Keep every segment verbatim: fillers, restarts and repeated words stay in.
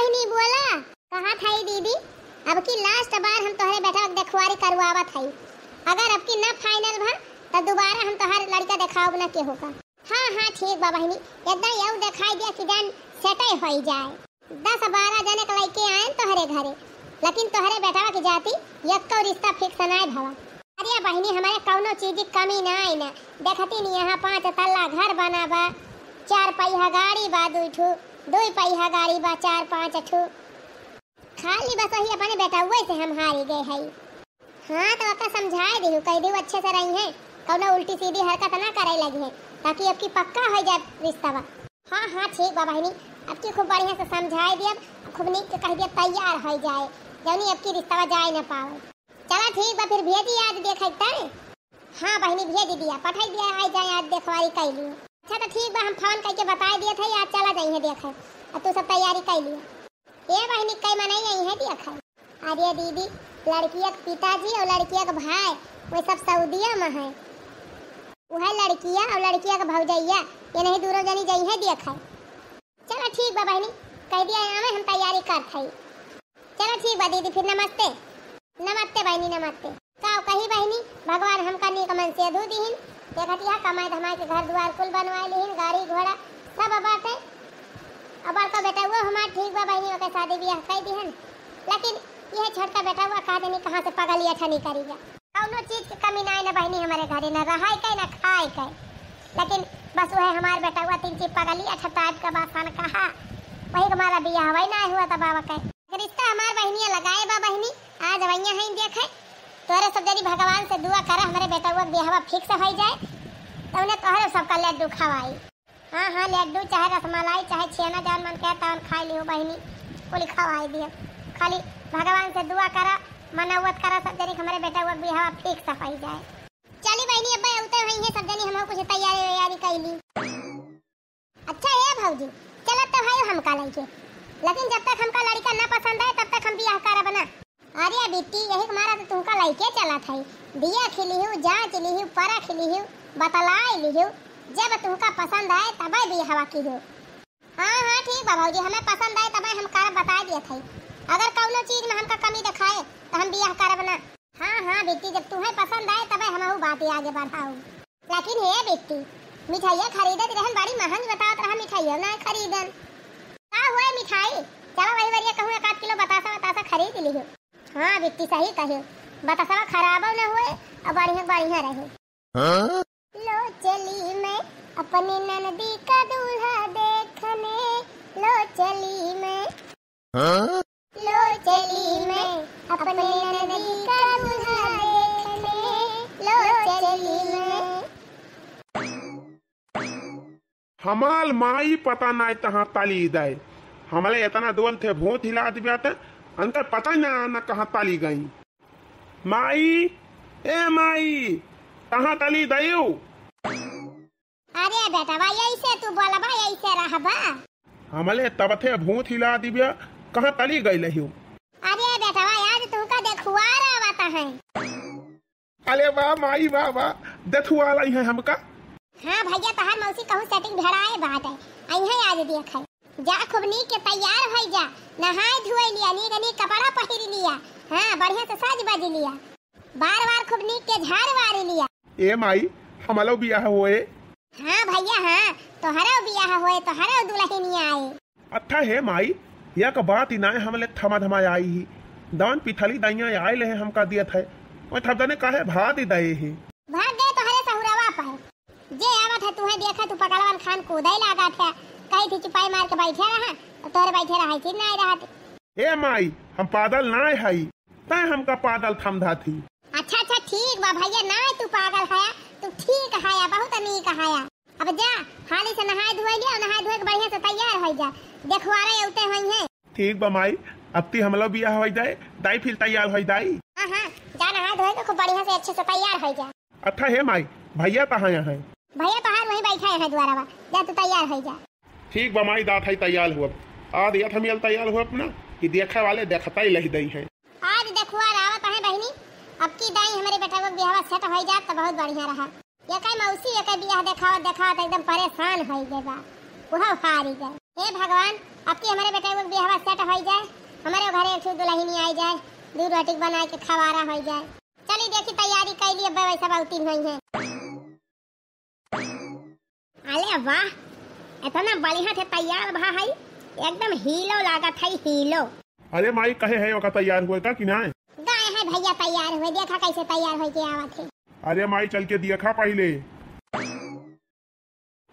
बहिनी बोला। कहत हई दीदी, अब की last बार हम तोहरे बेटवा के देखवारी करवावत हई। अगर अब की ना final भा, त दोबारा हम तोहर लड़का देखाउब ना केहू का। हाँ, हाँ, ठीक बा बहिनी, एकदम यहू देखाई दिया कि जान set होई जाए। दस बारह जने के लइके आएन तोहरे घरे, लेकिन तोहरे बेटवा की जाति यक्को रिश्ता fix नाय भवा। अरे बहिनी, हमरे कौनो चीज की कमी नाय न। देखती नी, यहाँ पाँच तल्ला घर बना बा, चार पहिया गाड़ी बा, दुई ठू, दुई पहिया गाड़ी बा, चार पाँच ठू। खाली बस वही अपने बेटउए से हम हारी गए हई। हाँ, तो ओका समझाए दिहु, कह दिहु अच्छे से रही हैं, कौनो उल्टी सीधी हरकत ना करे लगी हैं, ताकि अब की पक्का हो जाए रिश्तवा। हाँ, हाँ, ठीक बा बहिनी, अब की खूब बढ़िया से समझाए दियब, खूब नीक के कह दियब तैयार हो जाए, जौनी अब की रिश्तवा जाए ना पावे। चला ठीक बा, फिर भेजी आज देखे तय। हाँ बहिनी, भेज दिया, पठाई दिया, आ जाए आज देखवारी कई लिए। अच्छा तो ठीक बा, हम फोन करके बताए दिए थे, आज चला जाइए देखे, अब तू सब तैयारी कई लिए। ए बहिनी, कई मनई आई है देखे। अरे दीदी, लड़किया के पिताजी और लड़किया के भाई, वो सब सऊदिया में है। वह लड़किया और लड़किया के भौजैया, ये नहीं दूनों जनी जाई है देखे। चला ठीक बा बहिनी, कह दिया आवे, हम तैयारी करत हई। चला ठीक बा दीदी, फिर नमस्ते। नमस्ते बहिनी, नमस्ते। का कही बहिनी, भगवान हमका नीक मन से दू दिहिन। देखत यह कमाए धमाए के घर दुआर कुल बनवाए लिहिन, गाड़ी घोड़ा सब बाटे। अब बड़का बेटउआ हमार ठीक बा बहिनी, ओके शादी बियाह कई दिहन, लेकिन यह छोटका बेटउआ का जानी कहाँ से पगली अठनी करी गया। कौनो चीज के कमी नाय ना बहिनी हमरे घरे, ना रहाय के, ना खाए के। लेकिन बस वह हमार बेटउआ तीन चीज पगली अठा टाइप का बासन कहा, वही के हमारा बियाह वही ना हुआ तब बाबा के। रिश्ता हमार बहिनिया लगाए बा बहिनी, आज वहिया है देखे। तोरे सब जनी भगवान से दुआ करा हमरे बेटउआ के बियाहवा fix हो जाए, तो उन्हें तोहरे सबका लड्डू खवाई। हाँ, हाँ, लड्डू चाहे रसमलाई चाहे छेना जौन मन करे तौन खाए लिहो बहिनी, कुल खवाए दियो। खाली भगवान से दुआ करा, मनौवत करा सब जनी हमरे बेटउआ के बियाहवा fix हो जाए। चली बहिनी, अब उतर हुई है सब जनी, हम कुछ तैयारी वैयारी कैली। अच्छा ए भौजी, चलत तो है हमका लइके, लेकिन जब तक हमका लड़का ना पसंद आए तब तक हम बियाह करब ना। अरे बिट्टी, यही के मारा तो तुमका लइके चलत है। दिया खिलिहु, जांच लिहु, परख लिहु, बतलाई लिहु, जब तुमका पसंद आए तबे बियाहवा किहु। हाँ, हाँ, ठीक बा भौजी, हमें पसंद आए तबे हम करब, बताए दियत है। अगर कौनो चीज में हमका कमी दिखाए तो हम बियाह करब ना। हाँ, हाँ, बिट्टी, जब तुम्हें पसंद आए, तबे हमहू बात आगे बढ़ाऊ। लेकिन हे बिट्टी, मिठाइया खरीदत रहन, बड़ी महंगी बतावत रहा, मिठाइया ना खरीदन। का हुए मिठाई? चलो वही बरिया कहूँ एक आध किलो बतासा वतासा खरीद लिहो। हाँ बिट्टी, सही कहे, बतासा खराबो न हुए और बढ़िया बढ़िया रहे। हाँ? लो चली मैं अपनी ननदी का दूल्हा देखने, लो चली मैं। हाँ? लो चली मैं अपने ननदी का दूल्हा देखने, लो चली मैं। हमार माई पता नाय कहाँ तली दे, हमले इतना दोन थे भूत हिला दिया त, अंदर पता ना, ना कहाँ तली गई। माई, ए माई, कहाँ तली दयू? अरे बेटवा, ऐसे तू बोलबा, ऐसे रहबा? हमले तब थे भूत हिला दिव्या, कहाँ तली गई लहियो? अरे बेटवा, आज तुमका देखुआर आवत है। अरे वाह माई, वाह, वाह, देखुआर आई है हमका। हाँ भैया, तहार मौसी कहूँ setting भेड़ाए बाटे, आई है आज देखे। जा खूब नीक के तैयार होई जा, नहाए धोए लिया, नीक नीक कपड़ा पहिर लिया, हाँ बढ़िया से सज बज लिया, बार बार खूब नीक के झाड़ वार लिया। ए माई, हमलो बियाह होए। हाँ भैया हाँ, तोहरो बियाह होए, तोहरो दुल्हनिया आए। अच्छा हे माई, एक बात ही नाय, हमले थमा धमा आई ही, दान पिथली दैया आए ले हमका दियत है, मैं थप जाने काहे भात ही दए ही। भाग गए तोहरे सहुरवा पर। जे आवत है तुहे देखे, तू पकड़वन खान कूदे लागत है। कही थी चुपाई मार के बैठे रहा, तो तोहरे बैठे रहा थी, नाय रहत। ए माई, हम पागल नाय हई, तै हमका पागल समझा थी। अच्छा, अच्छा, ठीक बा भैया, नाय तू पागल हया, तू ठीक हया, बहुत नीक हया। अब जा, हाली से नहाए धोए लिया, नहाए धोए के बढ़िया से तैयार हो जा, देखवारे उठे होई है। ठीक बा माई, अब ती हमलो बियाह हो जाए, दाई फिर तैयार हो दाई। हाँ, हाँ, जा नहाए धोए के खूब बढ़िया से अच्छे से तैयार हो जा। अच्छा हे माई, भैया कहाँ यहाँ है? भैया तोहार वहीं बैठा है दुआरा बा, जा तू तैयार हो जा। ठीक बा माई, दात है तैयार हुआ। आज यथ मियल तैयार हुआ अपना कि देखे वाले देखता ही लही दई है। आज देखुआ रावत है बहिनी, अब की दाई हमरे बेटा को बियाह set हो जात तो बहुत बढ़िया रहा। ये कई मौसी ये कई बियाह देखावत देखावत एकदम परेशान हो गए बा, वह हारी गए। हे भगवान, अब की हमरे बेटा के बियाहवा set होइ जाए, हमरे घरे एक ठो दुलहिनी आइ जाए, दू रोटी बनाइ के खवारा होइ जाए। चली देखी तैयारी कइली, अब वैसा बहुत दिन होइ है। अरे वाह, इतना बढ़िया से तैयार भा है, एकदम हीरो लागत है, हीरो। अरे माई, कहे है ओका तैयार हुए का कि नाय? गए है भइया तैयार हुए, देखा कैसे तैयार होइ के आवत है। अरे माई, चल के देखा पहिले।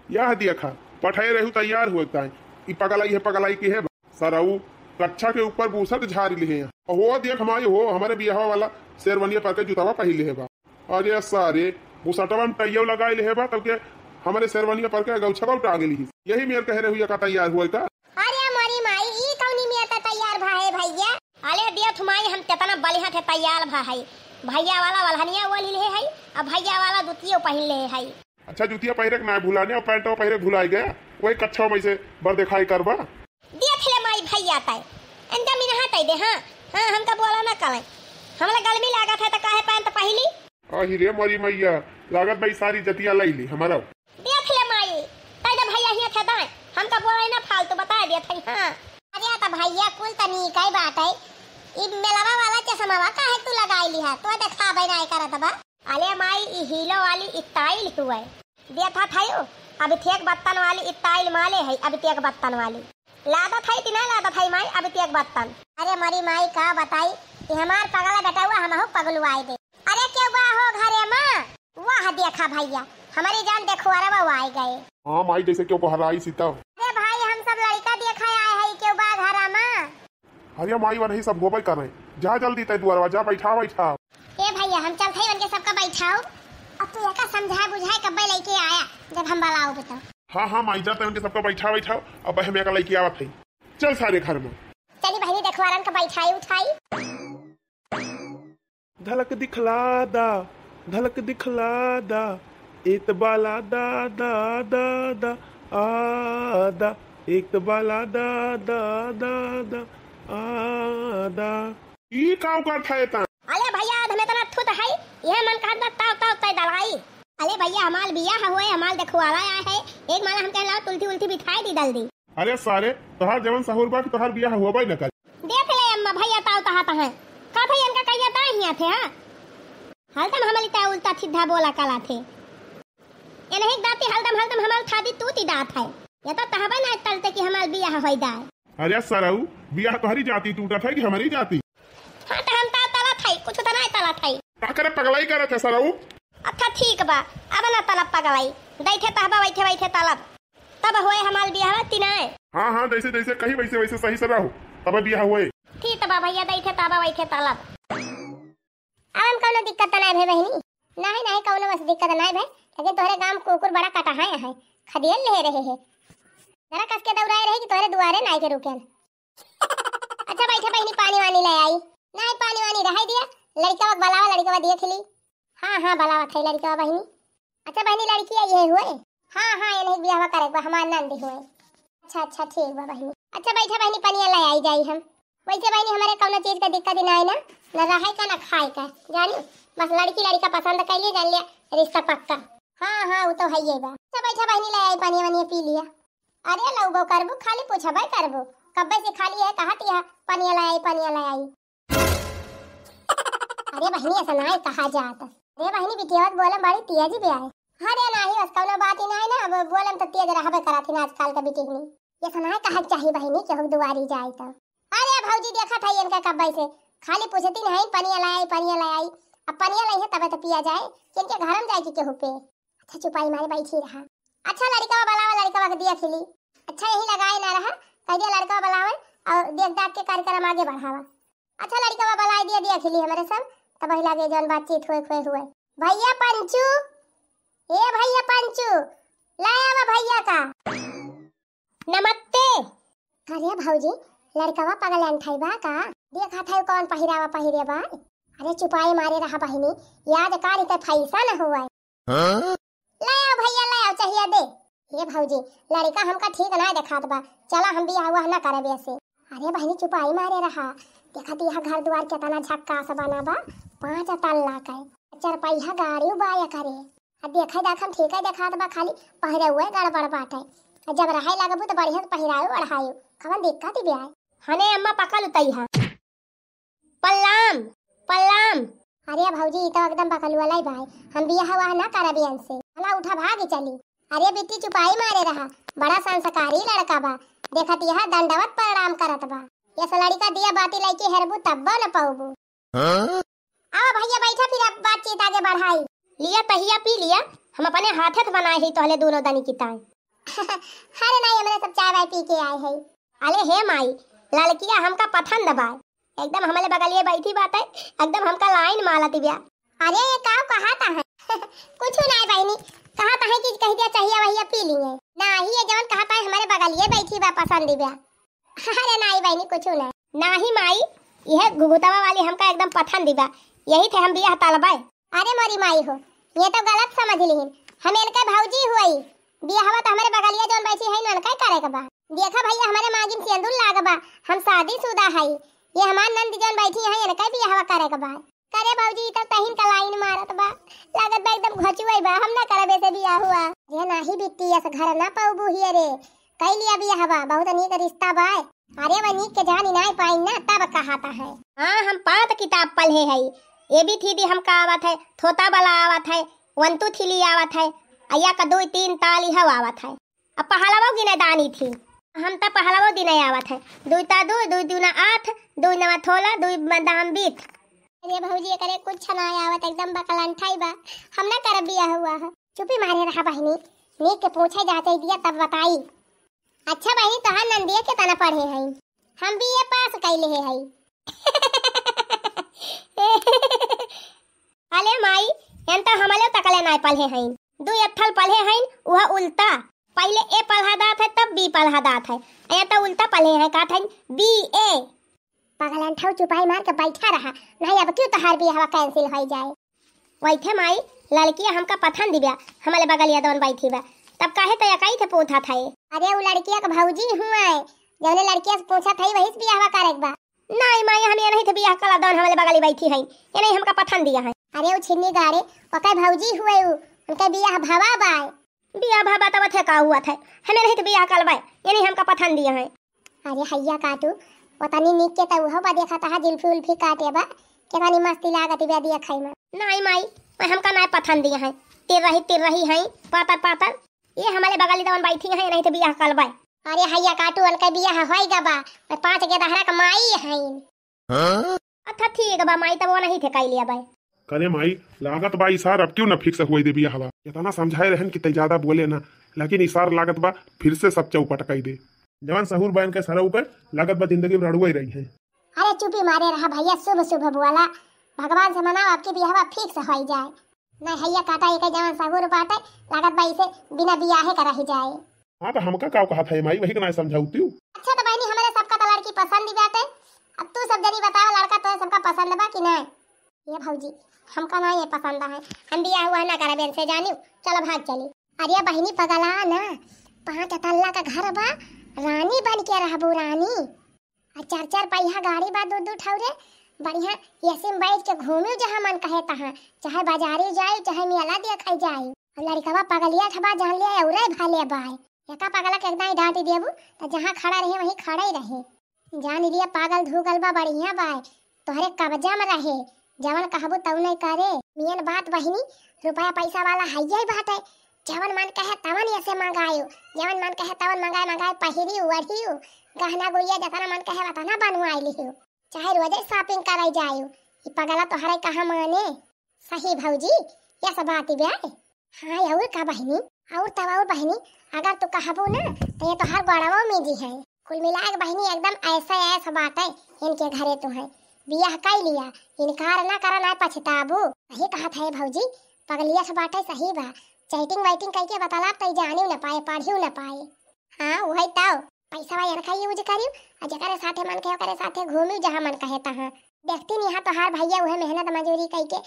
यह देखा, पठे रहू तैयार हुए ताई। ई पगलाई है, पगलाई के है बा। सरऊ, कच्छा के ऊपर बुसट झारि लिहे हैं। हो देख माई हो, हमरे बियाहवा वाला शेरवनिया पर के जूतावा पहिन लिहे बा। अरे सारे, बुसटवा में टइयो लगाइ लिहे बा, तब के हमरे शेरवनिया पर के गौछवा टांग लिही। यही मेर कहे रहू एका तैयार हुए का। अरे मोरी माई, ई कौनी मेर त तैयार भा है भइया? अरे देख माई, हम केतना बढ़िया से तैयार भा है। भइया वाला वल्हनिया ओढ़ि लिहे है, अब भइया वाला जूतियो पहिन लिहे है। अच्छा, जूतिया पहिरे के ना भुलाने, और पैंटवा पहिरे के भुलाइ गया, वही कच्छा में से बर देखाई करबा। देख ले माई भइया तै, अंजा मिनहा तै दे, हाँ, हाँ, हमका बोला ना करै। हमरा गर्मी लागत है त काहे पैंट पहिली? अहि रे मोरी मैया, लागत बा ई सारी जतिया लइली हमारा। देख ले माई, तै दे भइया हियाँ थे दाएँ, हमका बोला ना फालतू बताइ देत है, हाँ। अरे त भइया कुल त नीकै बात है, ई मेलवा वाला चश्मावा काहे तू लगाइ लिहा, तो देखाबै नाहीं करत बा। अले माई, ई हीरो वाली style हुए। देखत हयू, अभिषेक बच्चन वाली style माले है, अभिषेक बच्चन वाली। लादत है कि ना लादत है माई, अभिषेक बच्चन? अरे मोरी माई, का बताई, ई हमार पगला बेटवा हमहू पगलुआइ दे। अरे केउ बा हो घरे मा? वाह देखा भइया, हमरी जान देखुआरवा आइ गए। हाँ माई, जैसे केउ गोहराई सीता। अरे भाई, हम सब लड़का देखा आए है, केउ बा घरा मा? अरे माई, वनही सब होबे करे, जा जल्दी तै दुआरवा जा, बैठा, बैठा। ए भइया, हम चलत हई, उनके सबका बैठाओ। अब तू एका समझाए बुझाए कब्बे लइके आया, जब हम बलाओ तो। हाँ, हाँ माई, जा तै उनके सबका बैठा, बैठाओ। अब हम एका लइके आवत हई। चल सारे घर में। चली बहिनी, देखवारन का बैठाई उठाई। धलक दिखला दा, धलक दिखला दा, एत बाला दा, दा, दा, दा, आ, दा, एत बाला दा, दा, दा, दा, आ, दा। ई का करत है ता? अले भइया, आज हमें इतना थुत है, यह मन कहत बा ताव, ताव, तय दवाई। अले भइया, हमाल बियाह हुए, हमाल देखवाला आया है, एक माला हम कह लाओ, तुलसी उलसी बिठाई दी जल्दी। अरे सारे, तोहार जवन सहूर बा कि तोहार बियाह होबे न करे। देख ले अम्मा, भइया ताव तहा तहा। का भइया इनका कहिया ता हिया थे, हाँ? हरदम हमली ता उल्टा सीधा बोला कला थे। ये नहीं दाती हरदम, हरदम हमार थादी तू ती दात है। ये तो तहबे ना तलते कि हमार बियाह होई दाए। अरे सरऊ, बियाह तोहरी जाति टूटत है कि हमरी जाति? हाँ, तो हम ता तलत है, कुछ तो नहीं तलत है। का करे पगलाई करत है सरऊ? अच्छा ठीक बा, अब ना तलब पगलाई, दैथे तहबा वैथे वैथे तलब। तब होए हमार बियाह तिनाए। हाँ, हाँ, जैसे, जैसे कही वैसे, वैसे सही से रहो, तब बियाह होए। ठीक बा भइया, दैथे तहबा वैथे तलब। अब हम कौनो दिक्कत त नाय भे बहिनी? नाहीं, नाहीं, कौनो बस दिक्कत नाय भे, लेकिन तोहरे गाँव कुकुर बड़ा कटहा है, खदेड़ ले रहे है। जरा कस के दौड़ाए रहे कि तोहरे दुआरे नाई के रुकेन। अच्छा बैठा बहिनी, पानी वानी ले आई। नाहीं, पानी वानी रहे दिया, लड़िकवा के बलावा, लड़िकवा देख ली। हाँ, हाँ, बलावा थे लड़िकवा बहिनी। अच्छा बहिनी, लड़की आई है हुए? हाँ, हाँ, ये नहीं बियाह करे बा, हमार नंद हुए। अच्छा, अच्छा, ठीक बा बहिनी। अच्छा बैठा बहिनी, पनिया ले आई जाई हम। वैसे बहिनी, हमरे कौनो चीज का दिक्कत ही नाई ना, न रहे का, न खाए का, जानी, बस लड़की लड़का पसंद कैली, जान लिया, रिश्ता पक्का। हाँ, हाँ, वो तो है ये बा। अच्छा बैठा बहिनी, ले आई पानी वानी पी लिया। अरे लौबो करबू, खाली पूछबे करबू, कब्बे से खाली है, कहा तिया पानी ले आई, पानी ले आई। अरे बहिनी, ऐसा नाई कहा जात। अरे बहिनी, बिटिया बोले बड़ी तेज भी आए। अरे नाही, बस कौनो बात ही नाई ना, अब बोलम तो तेज रहबे करत ही ना आजकल का बिटिकनी। ये सनाय कहा के चाही बहिनी, केहू दुआरी जाए तो। अरे भौजी, देखत है इनका कब्बे से, खाली पूछती नहीं, पनिया ले आई, पनिया ले आई। अब पनिया ले है तबे तो पिया जाए, कि इनके घर में जाए कि केहू पे। अच्छा, चुपाई मारे बैठी रहा। अच्छा, लड़िकवा बुलावा, लड़िकवा के दिया खिली। अच्छा, यही लगाए ना रहा, कह दिया लड़िकवा बुलावे और देख दाख के कार्यक्रम आगे बढ़ावा। अच्छा, लड़िकवा बुलाए दिया, दिया खिली हमारे सब, तब वही लागे जौन बातचीत हुए, हुए, हुए। भैया पंचू, ए भैया पंचू, ले आवा भैया का। नमस्ते। अरे भौजी, लड़कवा पगल अंठाई बा का? देखा था कौन पहिरावा पहिरे बा। अरे चुपाई मारे रहा बहिनी, याद कारी के फैशन हुआ। हाँ? ले आओ भैया, ले आओ, चाहिए दे। हे भौजी, लड़का हमका ठीक ना देखात बा, चला हम बियाह उआह ना करब ऐसे। अरे बहिनी चुपाई मारे रहा, देखत यहाँ घर द्वार केतना झक्कास बना बा, पाँच तल्ला के, चरपहिया गाड़ी बा एकरे। आ देखे दाख हम ठीक है देखात बा, खाली पहिरे हुए गड़बड़ बाटे। जब रहे लगबू तो बढ़िया से पहिरायो ओढ़ायो, कवन दिक्कत ही ब्याह। हने अम्मा पकल उतई है। पल्लाम, पल्लाम। अरे भौजी, ई तो एकदम बकलुआ लाई भाई, हम बियाह वाह ना करब इनसे। चला उठा भाग चली। अरे बिट्टी चुपाई मारे रहा, बड़ा संस्कारी लड़का बा, देखत यह दंडवत प्रणाम करत बा। यस लड़का दिया बाती लइके हेरबू तब्बो न पउबू। हाँ? आवा भैया बैठा, फिर आप बातचीत आगे बढ़ाई। लिया तहिया पी लिया, हम अपने हाथे से बनाए ही तोहले दोनों दनी की ताई। अरे नहीं, हमरे सब चाय वाय पी के आए हैं। अरे हे माई, लड़किया हमका पसंद बा, एकदम हमले बगलिए बैठी बाटे, एकदम हमका लाइन मारत बिया। अरे ये काव कहत है? कुछ नहीं बहिनी, कहत है कि कह दिया चाहिए वही पी लिए। नाही, ये जवन कहत है हमरे बगलिए बैठी बा, पसंद बिया। अरे नाही बहिनी, कुछ नहीं। नाही माई, यह घुघुतवा वाली हमका एकदम पसंद बा, यही थे हम बियाह तलबे। अरे मोरी माई हो, ये तो गलत समझ लिहिन, हम इनके भौजी हुई। बियाहवा तो हमरे बगलिया जौन बैठी है, उनका ही करे के बा। देखा भैया, हमरे मांगिन सिंदूर लाग बा, हम शादीशुदा हई। ये हमार नंद जौन बैठी है, इनका ही बियाहवा करे के बा। करे भौजी, ई तो तहिन का लाइन मारत बा, लागत बा एकदम घचुआई बा, हम ना करबे से बियाह हुआ। ये नाही बिट्टी, अस घर ना पउबू हियरे, कई लिया बियाहवा, बहुत नीक रिश्ता बा। अरे वह नीक के जानी नाय पाइन ना, तब कहत है। हाँ, हम पाँच किताब पढ़े हई। ए बी सी डी हमका आवत है, थोता वाला आवत है, वन टू थ्री आवत है, अइया का दुई तीन ताली हव आवत है। अब पहलवो गिने दानी थी, हम त पहलवो दिने आवत है। दुई ता दुई, दुई दूना आठ, दुई नवा थोला, दुई दाम बीत। अरे भौजी, एकरे कुछ ना आवत, एकदम बकलंठाई बा, हम ना करब बियाह हुआ है। चुपी मारे रहा बहिनी, नीक के पूछे जाचे दिया तब बताई। अच्छा बहिनी, तोहार नंदिया केतना पढ़े हई? हम बी ए पास कैले हई। अले माई, एन तो हमले तकले नाय पढ़े हईन। दू एथल पढ़े हईन, उह उल्टा। पहिले ए पढ़ा दात है, तब बी पढ़ा दात है। ए तो उल्टा पढ़े हैं, कहत हईन बी ए। पगलन ठौ चुपाई मार के बैठा रहा, नहीं अब क्यों तोहार बियाहवा cancel होई जाए। वही थे माई, लड़किया हमका पसंद बिया, हमले बगलिया दोन बैठी बा, तब काहे तो एकाई थे पूछा था ये। अरे उ लड़किया के भौजी हुआ है, जौने लड़किया से पूछा था वही से बियाहवा करे के बा। नहीं माई, हम ये नहीं थे बियाह कला दोन हमले बगली बैठी हैं, ये नहीं हमका पसंद दिया है। अरे उ छिन्नी गाड़े, ओकर भौजी हुए उ, उनका बियाह भवा बाय। बियाह भवा तब थे का हुआ था, हमें नहीं थे बियाह कल बाय, ये नहीं हमका पसंद दिया है। अरे हैया काटू, ओतनी निक के त उहो बा, देखा तहा जुल्फी उल्फी काटे बा, केतनी मस्ती लागत बा देखई में। नाई माई, मैं हमका नाय पसंद दिया है, तिर रही तिर रही है, पातर पातर। ये हमले बगली दवन बैठी है, नहीं तो बियाह कल बाय। अरे हैया काटू, उनका बियाह होई गा बा, मैं पाँच गेदहरा का माई है। हाँ? अच्छा ठीक बा माई, तब वो नहीं थे काई लिया बाय। करे माई, लागत बा ई सार अब क्यों न fix हुए दे बियाहवा। इतना समझाए रहन कि तै ज्यादा बोले ना, लेकिन ई सार लागत बा फिर से सब चौपट कई दे। जवान सहूर बा इनके सरऊ के, लागत बा जिंदगी में रड़ुए रही है। अरे चुपी मारे रहा भैया, शुभ शुभ बोला, भगवान से मनाओ आपकी बियाहवा fix होई जाए। नहीं हैया काटा, एक जवान सहूर बाटे, लागत बा इसे बिना बियाहे का रह जाए। हाँ, तो हमका का कहत है माई, वही के ना समझाऊ तू। अच्छा, तो बहनी, हमरे सबका तो लड़की पसंद ही बाटे, अब तू सब जनी बताओ, लड़का तोहे सबका पसंद बा कि ना? ये भौजी, हमका ना ये पसंद है, हम बियाह हुआ ना करब इनसे, जानियो, चलो भाग चली। अरे बहनी पगला ना, पाँच तल्ला का घर बा, रानी बन के रहबू, रानी। आ चार चार पहिया गाड़ी बा, दू दू ठौरे, बढ़िया एसी में बैठ के घूमियो जहाँ मन कहे तहाँ, चाहे बाजारे जाए, चाहे मेला देखे जाए। और लड़कवा पगलिया ठबा जान लिया, औरे भाले बाय। एका पगला के एकदम डांट देबू, त जहाँ खड़ा रहे वहीं खड़ा ही रहे। जान लिया पागल धूगल बा, बढ़िया बाय, तोहरे कब्जा में रहे, जवन कहबू तौने करे। मेन बात बहिनी, रुपया पैसा वाला हइये बाटे, जवन मन कहे तवन एसे मंगायो, जवन मन कहे तवन मंगाए मंगाए पहिरियो ओढ़ियो, गहना गुड़िया जतना मन कहे वतना बनवाए लिहियो, चाहे रोजे shopping करे जायो। ई पगला तोहरे कहाँ माने? सही भौजी, यस बात बा। हाँ, और का बहिनी? और तब और बहिनी, अगर तू कहबू ना, तो ये तोहार गोड़वो में जी है। कुल मिला के बहिनी एकदम ऐसे ऐस बाटे इनके घरे तू है। बियाह कई लिया, इनकार ना करा, ना पछताबू। सही कहत है भौजी, पगलिया से बाटे सही बा। Chatting वैटिंग कइके बतलाब तई जानियो न पाए, पढ़ियो न पाए। हाँ, वही तो। पैसा इनका use करियो, आ जेकरे साथे मन कहे ओकरे साथे घूमियो, जहाँ मन कहे तहाँ। देखती नहीं, यहाँ तोहार भैया उहे मेहनत मजूरी कइके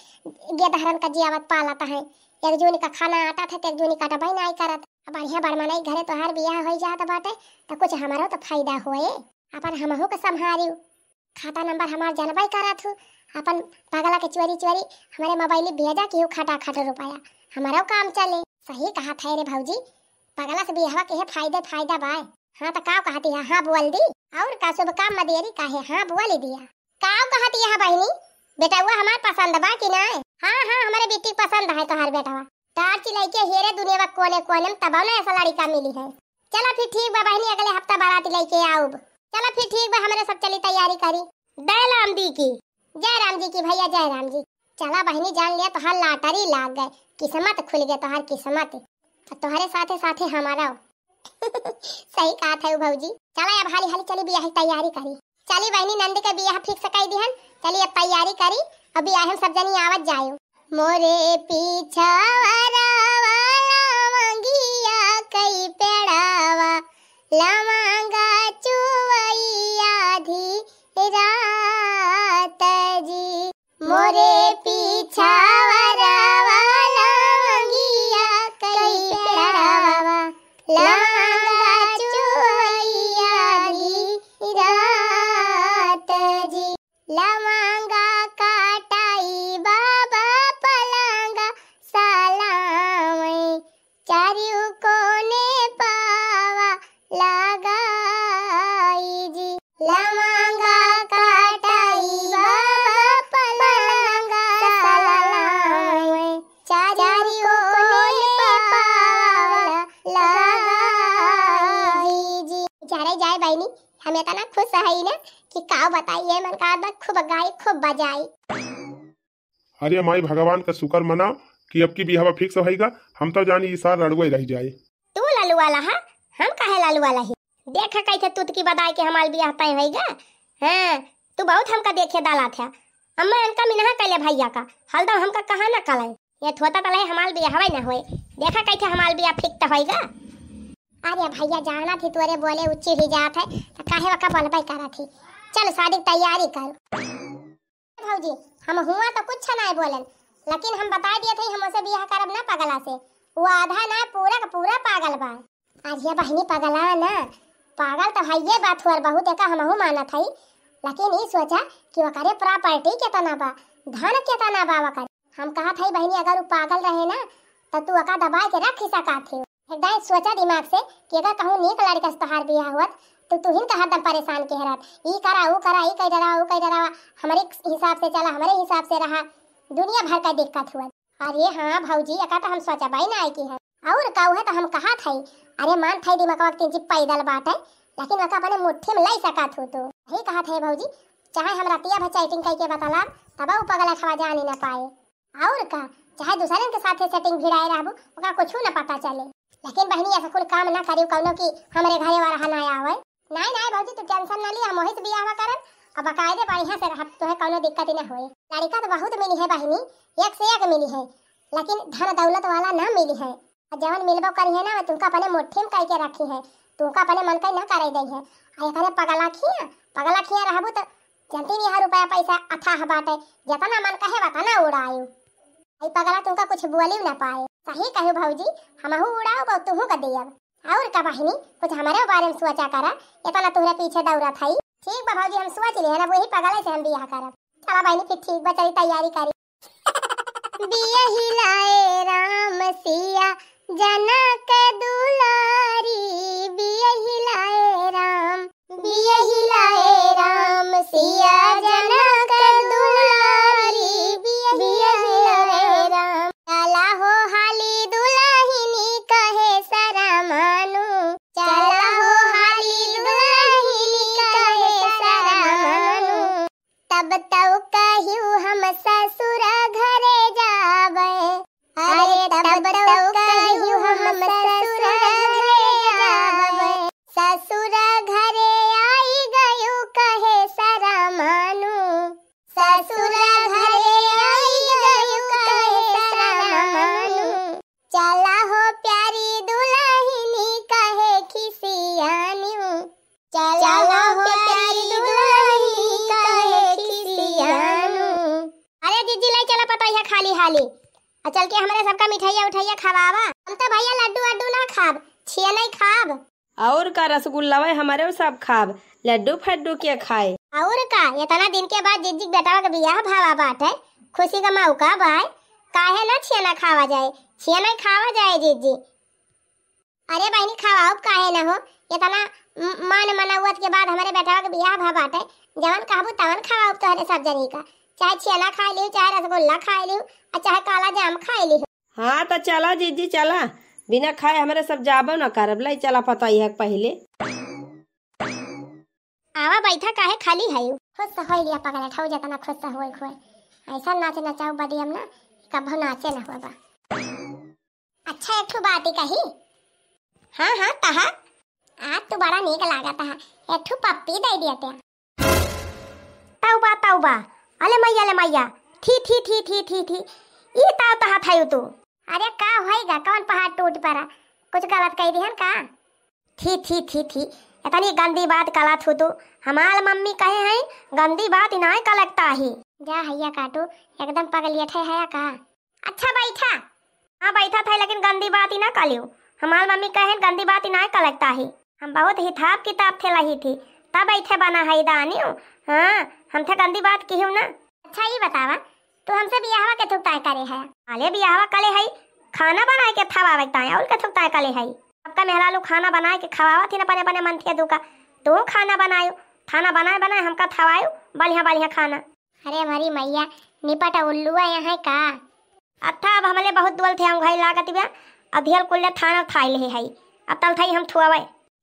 गेदहरन का जियावत पालत है। एक जूनी का खाना आटा था, तो एक जूनी कटबई नाई करत। अब बढ़िया बड़मनई घरे तोहार बियाह होई जात बाटे, तो कुछ हमारो तो फायदा होए, अपन हमहू के संभारियो। खाता नंबर हमार जनबई करत हूँ, अपन पगला के चोरी चोरी हमारे मोबाइल भेजा कि खटाखट रुपया, हमारो काम चले। सही कहत है रे भौजी, पगला से बियाहवा के है फायदे फायदा बाय। हाँ, त काव कहत हिया? हाँ बोल दी। और का शुभ काम में देरी काहे? हाँ बोल दिया। काव कहत हिया बहिनी, बेटउआ हमार पसंद बा कि नाय? हाँ, हाँ, हमरे बिट्टी के पसंद है तोहार बेटवा। टार्च लइके हेरे दुनिया कोने कोने में, तब ना ऐसा लड़िका मिली है। चला फिर ठीक बा बहिनी, अगले हफ्ता बारात लइके आउब। चला फिर ठीक बा, हमरे सब चली तैयारी करी। जय राम जी की। जय राम जी की भैया, जय राम जी। चला बहिनी, जान लिया तोहार lottery लाग गए, किस्मत खुल गए तोहार किस्मत। और तोहरे साथे साथे हमारा। सही कहत है भौजी। चला अब हाली हाली चली बियाह की तैयारी करी। चली बहिनी, नंद के बियाह fix कर दिहन। चली अब तैयारी करी, अब बियाह में सब जनी आवत जायो। मोरे पीछा वाला वाला मंगिया कई पेड़ावा, लवंगा चुवई आधी रात जी। मोरे पीछा वरवा लवंगिया कई पेड़ावा, लवंगा चुवई आधी रात जी। लवंगा काटाई बाबा पलंगा सलावई, चारिउ कोने पावा लगाई जी। लवंगा काटाई बाबा पलंगा सलावई, चारिउ कोने पावा लगाई जी। जरे जाए बहिनी, हम इतना खुश हई ना कि का बताई, ये मन का बा खूब गाई, खूब बजाई। अरे माई, भगवान का शुक्र मना कि अब की बियाहवा fix होइगा। हम तो जानी ई साल लड़ुआ रह जाए। तू ललुआ लहा, हम काहे ललुआ लही? देखा कैसे तुतकी बदाई के हमार बियाह तय होइगा। हाँ, तू बहुत हमका देखे डाला था। अम्मा इनका मिनहा कैले भैया का, हलदम हमका कहा ना कलाई। ये थोता तले हमार बियाहवा ना होए। देखा कैसे हमार बियाह fix होइगा। अरे भैया, जाना थी तोरे बोले उच्ची ही जात है, तो काहे वका बोलबे करा थी। चल शादी की तैयारी कर। भौजी, हम हुआ तो कुछ नाय बोलन, लेकिन हम बताइ दिए थे, हम ओसे बियाह करब ना पगला से। वो आधा ना, पूरा का पूरा पागल बा। अरे बहिनी, पगला ना, पागल तो हइये बा थोर बहुत, एका हमहू मानत हई, लेकिन ई सोचा कि ओकरे property केतना बा, धन केतना बा ओकर। हम कहत हई बहिनी, अगर उ पागल रहे ना, त तू ओका दबाइ के रख सकत हई। एकदम सोचा दिमाग से कि अगर कहूँ नीक लड़का से तोहार बियाह होत, तो तुहिन का हरदम परेशान के रहत, ई करा, ऊ करा, ई कह डरावा, ऊ कह डरावा, हमरे हिसाब से चला, हमरे हिसाब से रहा, दुनिया भर का दिक्कत हुआ। अरे हाँ भौजी, एका तो हम सोचबे ना की है। और का, उहे तो हम कहत हई। अरे मान थई दिमागवा के तिनची पैदल बाटे, लेकिन ओका अपने मुट्ठी में लाई सकत हो तू। यही कहत है भौजी, चाहे हम रतिया भर chatting कइके बतलाब, तब उ पगला ठवा जानी ना पाए। और का, चाहे दूसरन के साथे setting भिड़ाए रहबू, ओका कुछू न पता चले। लेकिन बहिनी, ऐसा कुल काम ना करियो कौनो कि हमरे घरे वाला ना आवे। नाई, नाई भौजी, तू tension ना ली, हम वही से बियाहवा करब, अब बाकायदे बढ़िया से रहब, तोहे कौनो दिक्कत ही ना होए। लड़का तो बहुत मिली है बहिनी, एक से एक मिली है, लेकिन धन दौलत वाला ना मिली है। और जवन मिलबो करी है ना, वो तुमका अपने मुट्ठी में कई के रखी है, तुमका अपने मन का ना करे दई है। आ एकरे पगला खिया, पगला खिया रहबू तो जनती नहीं है, रुपया पैसा अथाह बाटे, जितना मन कहे वतना उड़ायु। आई पगला तुमका कुछ बोली ना पाए। सही कहू भौजी, हमहू उड़ाऊ बहु तुहू का दियब। और का बहिनी, कुछ हमरे बारे में सोचा करा, इतना तुहरे पीछे दौड़त हई। ठीक बा भौजी, हम सोच लिहे ना, वही पगला से हम बियाह करब। चला बहिनी, फिर ठीक बा, चली तैयारी करी। बियहिलाए राम सिया जनक दुलारी, बियहिलाए राम, बियहिलाए राम सिया जनक दुलारी, बियहिलाए राम। चला हो हाली दुलहिनी कहे सरमानु, चला हो हाली दुलहिनी कहे सरमानु। तब तउ कहिउ हम ससुर घरे जाबे। अरे तब तउ कहिउ हम ससुर घरे जाबे। ससुर घरे आई गयु कहे सरमानु। ससुर घरे आई गयु कहे सरमानु। चला हो प्यारी दुलहिनी कहे खिसियानिउ। चला हो प्यारी दुलहिनी कहे खिसियानिउ। अरे जीजी, लाई चला पतोहिया खाली हाली, आ चल के हमरे सबका मिठाइया उठाइया खवावा। हम तो भैया लड्डू वड्डू ना खाब, छिया नहीं खाब। और का रसगुल्लावे हमरे सब खाब, लड्डू फड्डू के खाए। और का, इतना दिन के बाद जिज्जी के बेटवा के बियाह भावा बाटे, खुशी का मौका बाय, काहे ना छियना खावा जाए, छियना खावा जाए जिज्जी। अरे बहिनी, खवाउब काहे न हो, इतना म-, मान मनौवत के बाद हमरे बेटवा के बियाह भा बाटे, जवन कहबू तवन खवाउब तोहरे सब जनी का, चाहे छेना खाइ लिहू, चाहे रसगुल्ला खाइ लिहू, अउर चाहे काला जाम खाइ लिहू। हाँ, त चला जीजी, चला, बिना खाए हमरे सब जाबो न करब। लइ चला पतोहिया के पहिले। आवा बैठा, काहे खाली हयू? खुश होइ लिया पगला ठऊ, जेतना खुश होइ खोए। अइसा नाच नचाउब बदी हम ना, कभो नाचे न होबा। अच्छा, एक ठो बात ही कही। हाँ, हाँ, कहा। आज तू बड़ा नीक लागत है, एक ठो पप्पी दइ दिया त्या। तौबा, तौबा, अले मैया, अले मैया, थी, थी, थी, थी, ई ताव तहा थायू तू। अरे का होइगा, कौन पहाड़ टूट पड़ा? कुछ गलत कहि दिहन का? थी, थी, थी, थी, इतनी गंदी बात कलत हू तू। हमार मम्मी कहे हैं, गंदी बात इनाय कलकता ही। जा हइया काटू, एकदम पगलियत है, है का? अच्छा बैठा। हाँ बैठा था, लेकिन गंदी बात ही ना कलियो। हमार मम्मी कहे हैं, गंदी बात इनाय कलकता ही। हम बहुत हिसाब किताब थे लही थी, तब ऐठे बना है दानियो। हाँ, हम थे गंदी बात किहू ना। अच्छा ई बतावा, तू हमसे बियाहवा के थुक ताय करे है? अले बियाहवा कले है, खाना बनाए के थवावे ताय, और के थुक ताय कले है। सबका मेहरालू खाना बनाए के खवावत ही ना, अपने अपने मन थिया दुका। तू खाना बनायो, खाना बनाए बनाए हमका थवायो, बढ़िया बढ़िया खाना। अरे हमारी मैया, निपट उल्लुआ यहाँ है का? अत्था अब हमले बहुत दुअल थे, हम घाई लागत बा, अधियल कुल्ले थाना थाई ले है, अब तल थाई हम थुआवे।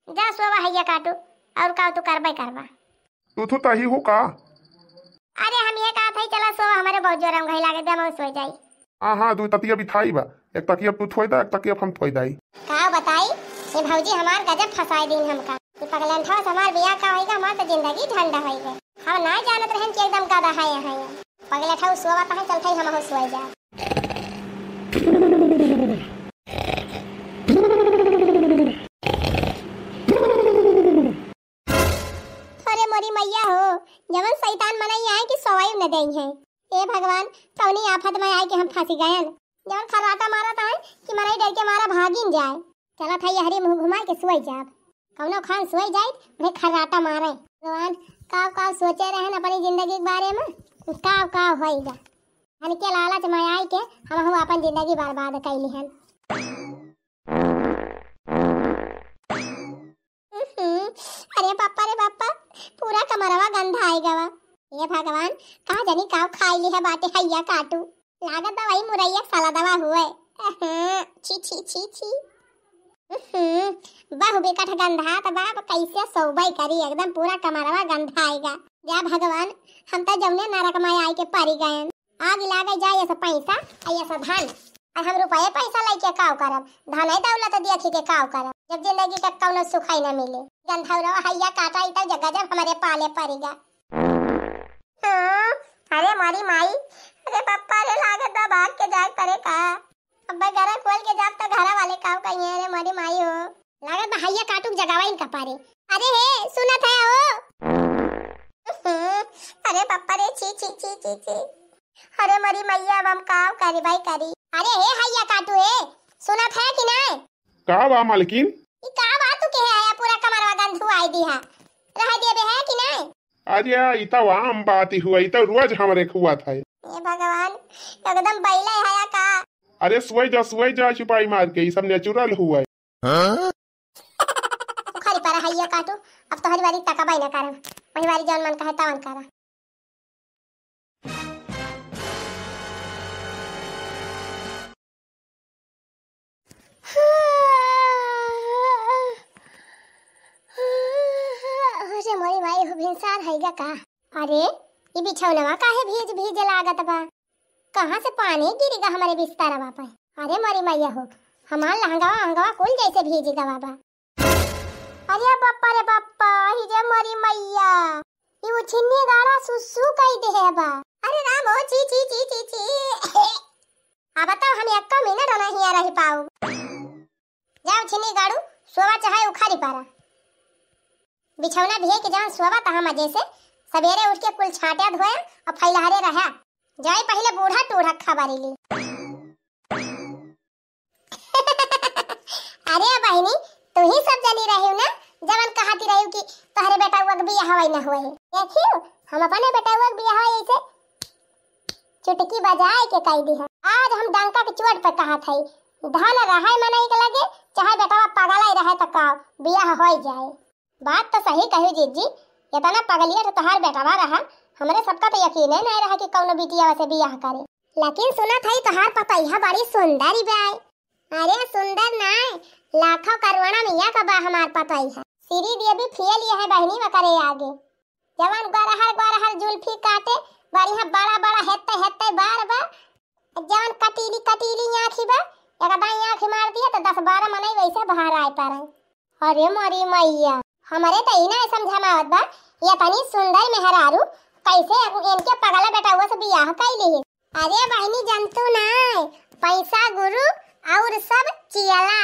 जा सोवा हइया काटू, और का तू करबे करबा। तू थू ताही हो का? अरे हम ये कहा था, चला सोवा, हमारे बहुत जोर हम घाई लागत बा, हम सो जाई। हाँ, हाँ, दू तकिया बिठाई बा, एक तकिया तू थोई दा, एक तकिया हम थोई दाई। का बताई, ये भौजी हमार गजब फंसाई दीन हमका। ये पगलंठवा से हमार बियाह का होइगा, हमार तो जिंदगी ठंडा होइगा। हम ना जानत रहन कि एकदम गधा है यहाँ ये। पगलंठवा सोवा तो है, चलते ही हम हो सोए जा। अरे मोरी मैया हो, जवन शैतान मनई आए कि सोवाई न देई है। ए भगवान, कौनी आफत में आए कि हम फंसी गयन। जवन खर्राटा मारत आए कि मनई डर के मारा भागिन जाए। चलत है यहरी मुंह घुमाए के सोई जाब। कौनो खान सोई जाइत, उन्हें खर्राटा मारे। भगवान, काव काव सोचे रहन अपनी जिंदगी के बारे में, काव काव होइगा। धन के लालच में आए के हमहू अपन जिंदगी बर्बाद कैली हन। हम्म, अरे बापा रे बापा, पूरा कमरवा गंधा आइ गवा। हे भगवान, का जानी काव खाई ली है बाटे हइया काटू। लागत बा वही मुरैया साला दवा हुए। अहं, छी, छी, छी, छी। हम्म, बहु बिकट गंधा त बाप कैसे सोबई करी, एकदम पूरा कमरवा गंधा आइगा। जा भगवान, हम त जौने नरक में आइ के परी गयन। आग लागे जाए ऐसा पैसा, आ ऐसा धन। आ हम रुपये पैसा लेके काव करब? धन है दौलत देखी के काव करब? जब जिंदगी का कौनो सुख ही न मिले। गंधौरवा हइया काटा ई तब गजब हमरे पाले परिगा। हाँ, अरे मोरी माई, अरे पप्पा रे लागत बा भाग के जाए परे का। अब गरा खोल के जाब त घरा वाले काव कहिए, अरे मोरी माई हो। लागत बा हइया काटू के जगावा इनका पारे। अरे हे, सुनत है हो? अरे पप्पा रे, छी, छी, छी, छी, छी। अरे मोरी मैया, अब हम काव करी भाई करी। अरे हे हइया काटू हे, सुनत है कि नहीं? का बा मालकिन? ई का बा तू के है, पूरा कमरवा गंधु आई दी है। रह देबे है कि नहीं? अरे ई तो आम बात ही हुआ, ई तो रोज हमरे खुआ था। हे भगवान, एकदम बैले है का? अरे सोई जा, सोई जा, चुपाई मार के, ई सब natural हुआ है। हाँ? उखारी पारा हइया काटू, अब तोहरी बारी तकाबाई ना करम, वही बारी जौन मन कहे तवन करा। अरे मोरी माई हो, भिनसार हइगा का? अरे, ई बिछौनवा काहे भीज भीज लागत बा? कहाँ से पानी गिरिगा हमरे बिस्तरवा पे? अरे मोरी मैया हो, हमार लहंगवा अंगवा कुल जैसे भीज गवा बा। अरे बप्पा रे बप्पा, ही रे मोरी मैया, ई उछिन्नी गाड़ा सुसु कई देहे बा। अरे राम हो, छी, छी, छी, छी, छी। अब तो हम एक्को मिनट ना हिया रहि पाउब। जाओ छिन्नी गाड़ू, सोवा चाहे उखारी पारा। बिछौना भिए के जहाँ सोवा तहाँ मजे से, सबेरे उठ के कुल छांट्या धोया और फैलहरे रहा। जाए पहिले बूढ़ा टूढ़ा खबरी ली। अरे बहिनी, तू ही सब जनी रही ना, जवन कहती रही कि तोहरे बेटा उग बियाह हवाई ना हुए। देखियो, हम अपने बेटा उग बियाह हवाई ऐसे चुटकी बजाए के कह दी है। आज हम डंका के चोट पे कहत है, धन रहे मनई के लगे, चाहे बेटवा पगला ही रहे त का, बियाह होइ जाए। बात त सही कही जीजी, इतना पगलिया तो तोहार बेटवा रहा, हमरे सबका तो यकीने नहीं रहा कि कौनो बिटिया से बियाह करे। लेकिन सुनत हई तोहार पतोहिया बड़ी सुंदर ही बाय। अरे सुंदर नाय, लाखों करोड़ों में एक बा हमार पतोहिया। श्री देवी फेल ही है बहिनी ओकरे आगे। जवन गोरहर गोरहर जुल्फी काटे, बढ़िया बड़ा बड़ा हेत्ते हेत्ते बार बा, जवन कटीली कटीली आँखी बा, एक दाई आँखी मार दिया तो दस बारह मनई वैसे बाहर आए पड़े। अरे मोरी मैया, हमरे तो ई ना समझ में आवत बा, ये इतनी सुंदर मेहरारू कैसे इनके पगला बेटउआ से बियाह कैली है। अरे बहिनी, जनतू ना, पैसा गुरु और सब चियला।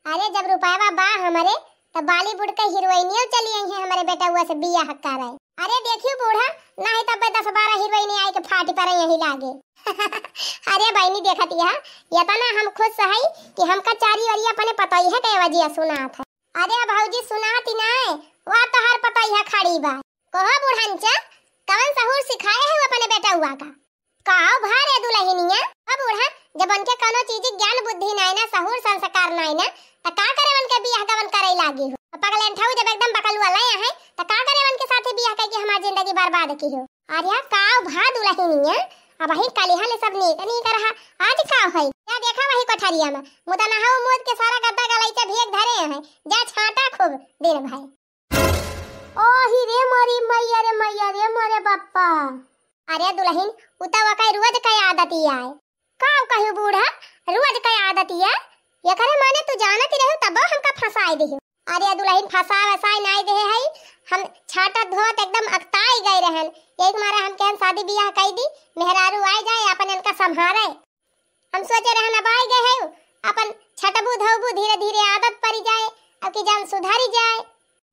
अरे जब रुपया बा हमरे, तो बॉलीवुड के हीरोइनियो चली आई है हमरे बेटउआ से बियाह करे। अरे देखियो बूढ़ा, नहीं तब दस बारह हीरोइन आई के फाटी पर यही लागे। अरे बहिनी, देखत यह, इतना हम खुश हई कि हमका चारी ओरिया अपने पतोहिया के आवाजिया सुनात है। अरे भौजी, सुनाती नाय, वा तोहार पतोहिया खड़ी बा। कहो बुढ़नचा, कवन सहूर सिखाए है अपने बेटउआ का? काव भा रे दुलहिनिया? अब बूढ़ा, जब उनके कौनो चीज ज्ञान बुद्धि नाय ना, सहूर संस्कार नाय ना, त का करे उनके बियाह गवन करे लागी हो? पगलेंठऊ जब एकदम बकलुआ ले है, त का करे उनके साथे बियाह करके हमार जिंदगी बर्बाद की हो? अरे काव भा दुलहिनिया, अबही कलिहा ले सब नीक नीक रहा, आज का होई? जा देखा वही कोठरिया में, मुदा नहाऊ मूत के सारा गद्दा गलैचा भी एक धरे है, जा छाटा खूब दिन भर। ओही रे मोरी मैया रे मैया रे मोरे बापा। अरे दुलहिन, उ त ओकर रोज के आदत ही आय। का कहू बूढ़ा, रोज के आदत ही आय? एकरे माने तू जानत ही रहू तब हमका फंसाए देहू। अरे दुलहिन, फंसाए वसाए नाय देहे हई, हम छाटत धोत एकदम अकताई गए रहन, यही के मारे हम कहन शादी बियाह कई दी, मेहरारू आए जाए अपन इनका संभारे। हम सोचे रहन अब आए गए है, अपन छटबू धोबू धीरे धीरे आदत पड़ी जाए, अब की जान सुधरी जाए।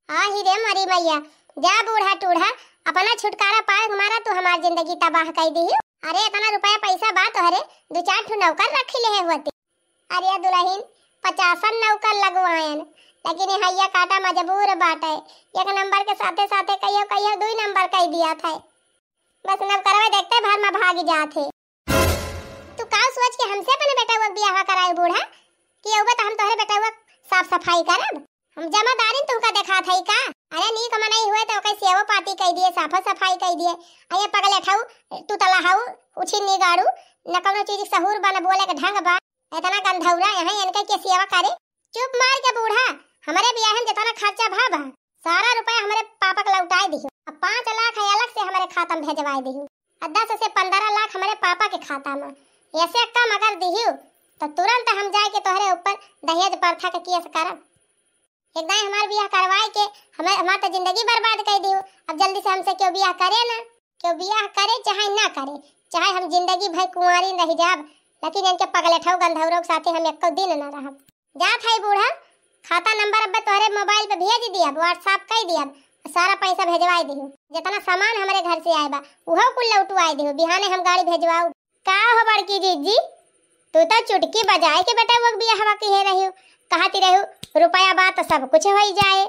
आही रे मरी मैया, जा बूढ़ा टूढ़ा, अपना छुटकारा पाए मारा, तू हमार जिंदगी तबाह कई दिही। अरे इतना रुपया पैसा बा तोहरे, दो चार ठो नौकर रखी लेहे होती। अरे दुलहिन, पचासन नौकर लगवायन, लेकिन ये हैया काटा मजबूर बाटे, एक नंबर के साथे साथे कहियो कहियो दुई नंबर कई दिया था। बस नौकरवा देखते भर में भागी जात है। तू का सोच के हमसे अपने बेटउआ के बियाह कराए बूढ़ा? कि अउबा त हम तोहरे बेटउआ के साफ सफाई करब? हम जमादारिन तुमका देखात हई का? अरे नीक मनई हुए त ओकर सेवो पाती कई दिए, साफो सफाई कई दिए। आ ये पगलेठऊ, तू तला हऊ, उछिन्नी गाड़ू, न कउनो चीज के सहूर बा, न बोले के ढंग बा। इतना गंधौरा यहाँ इनके के सेवा करे? चुप मार के बूढ़ा, हमरे बियाह में जितना खर्चा भा बा, सारा रुपया हमरे पापा के लौटाए दिहू। अब पाँच लाख है अलग से हमरे खाता में भेजवाए दिहू। आ दस से पन्द्रह लाख हमरे पापा के खाता में। ऐसे कम अगर दिहू, तो तुरंत हम जाए के तोहरे ऊपर दहेज प्रथा के केस करब। एक दाई हमार बियाह करवाए के हमें, हमार तो जिंदगी बर्बाद कर दिहू। अब जल्दी से हमसे क्यों बियाह करे ना, क्यों बियाह करे चाहे ना करे, चाहे हम जिंदगी भर कुंवारी रह जाब, लेकिन इनके पगलेठऊ गंधौरों के साथे हम एको दिन ना रहब। जात है बूढ़ा, खाता नंबर अब तोहरे मोबाइल पे भेज दिया, WhatsApp कर दिया, सारा पैसा भेजवाए दिहू। जितना सामान हमरे घर से आए बा, उहो कुल लौटवाए दिहू। बिहाने हम गाड़ी भेजवाऊ। का हो बड़की जीजी, तू तो चुटकी बजाए के बेटउआ के बियाहवा किहे रहियो, कहती रहियो रुपया बा तो सब कुछ होई जाए।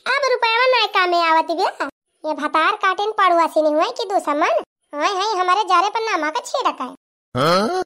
अब रुपया ना कामे आवत बिया, ये भतार काटिन पड़ुआ सिनी हुए कि दुश्मन। हाय हाय, हमारे जारे पर नामा का छिड़क है। हाँ?